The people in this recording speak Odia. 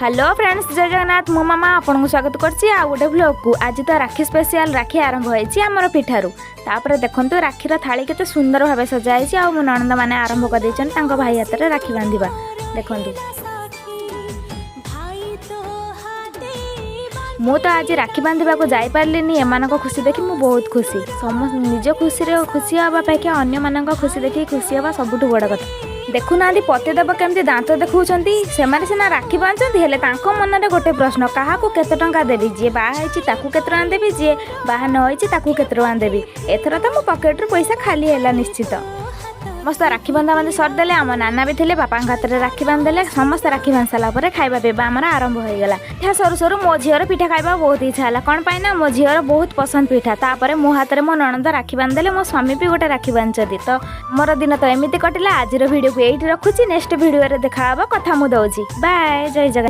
ହ୍ୟାଲୋ ଫ୍ରେଣ୍ଡସ୍, ଜୟ ଜଗନ୍ନାଥ। ମୁଁ ମାମା ଆପଣଙ୍କୁ ସ୍ୱାଗତ କରୁଛି ଆଉ ଗୋଟେ ଭ୍ଲଗ୍କୁ। ଆଜି ତ ରାକ୍ଷୀ ସ୍ପେଶିଆଲ। ରାକ୍ଷୀ ଆରମ୍ଭ ହେଇଛି ଆମର ପିଠାରୁ। ତାପରେ ଦେଖନ୍ତୁ, ରାକ୍ଷୀର ଥାଳି କେତେ ସୁନ୍ଦର ଭାବେ ସଜା ହେଇଛି ଆଉ ମୋ ନଣନ୍ଦ ମାନେ ଆରମ୍ଭ କରିଦେଇଛନ୍ତି ତାଙ୍କ ଭାଇ ହାତରେ ରାକ୍ଷୀ ବାନ୍ଧିବା। ଦେଖନ୍ତୁ। ଭାଇ ତୋ ହାତେ। ମୁଁ ତ ଆଜି ରାକ୍ଷୀ ବାନ୍ଧିବାକୁ ଯାଇପାରିଲିନି। ଏମାନଙ୍କ ଖୁସି ଦେଖି ମୁଁ ବହୁତ ଖୁସି। ସମସ୍ତ ନିଜ ଖୁସିରେ ଖୁସି ହେବା ଅପେକ୍ଷା ଅନ୍ୟମାନଙ୍କ ଖୁସି ଦେଖି ଖୁସି ହେବା ସବୁଠୁ ବଡ଼ କଥା। ଦେଖୁନାହାନ୍ତି, ପତିଦେବ କେମିତି ଦାନ୍ତ ଦେଖାଉଛନ୍ତି। ସେମାନେ ସିନା ରାକ୍ଷୀ ବାନ୍ଧୁଛନ୍ତି, ହେଲେ ତାଙ୍କ ମନରେ ଗୋଟେ ପ୍ରଶ୍ନ, କାହାକୁ କେତେ ଟଙ୍କା ଦେବି? ଯିଏ ବାହା ହେଇଛି ତାକୁ କେତେ ଟଙ୍କା ଦେବି? ଯିଏ ବାହା ନ ହେଇଛି ତାକୁ କେତେ ଟଙ୍କା ଦେବି? ଏଥର ତ ମୋ ପକେଟରୁ ପଇସା ଖାଲି ହେଲା ନିଶ୍ଚିତ। ସମସ୍ତ ରାକ୍ଷୀ ବନ୍ଧା ବାନ୍ଧି ସରିଦେଲେ। ଆମ ନାନା ବି ଥିଲେ, ବାପାଙ୍କ ହାତରେ ରାକ୍ଷୀ ବାନ୍ଧିଦେଲେ। ସମସ୍ତେ ରାକ୍ଷୀ ବାନ୍ଧି ସାରିଲା ପରେ ଖାଇବା ପିଇବା ଆମର ଆରମ୍ଭ ହୋଇଗଲା। ପିଠା ସରୁ ସରୁ ମୋ ଝିଅର ପିଠା ଖାଇବା ବହୁତ ଇଚ୍ଛା ହେଲା। କ'ଣ ପାଇଁ ନା ମୋ ଝିଅର ବହୁତ ପସନ୍ଦ ପିଠା। ତାପରେ ମୋ ହାତରେ ମୋ ନଣନ୍ଦ ରାକ୍ଷୀ ବାନ୍ଧିଦେଲେ। ମୋ ସ୍ୱାମୀ ବି ଗୋଟେ ରାକ୍ଷୀ ବାନ୍ଧିଛନ୍ତି। ତ ମୋର ଦିନ ତ ଏମିତି କଟିଲା। ଆଜିର ଭିଡ଼ିଓକୁ ଏଇଠି ରଖୁଛି। ନେକ୍ସଟ ଭିଡ଼ିଓରେ ଦେଖା ହବ, କଥା ମୁଁ ଦଉଛି। ବାଏ, ଜୟ ଜଗନ୍ନାଥ।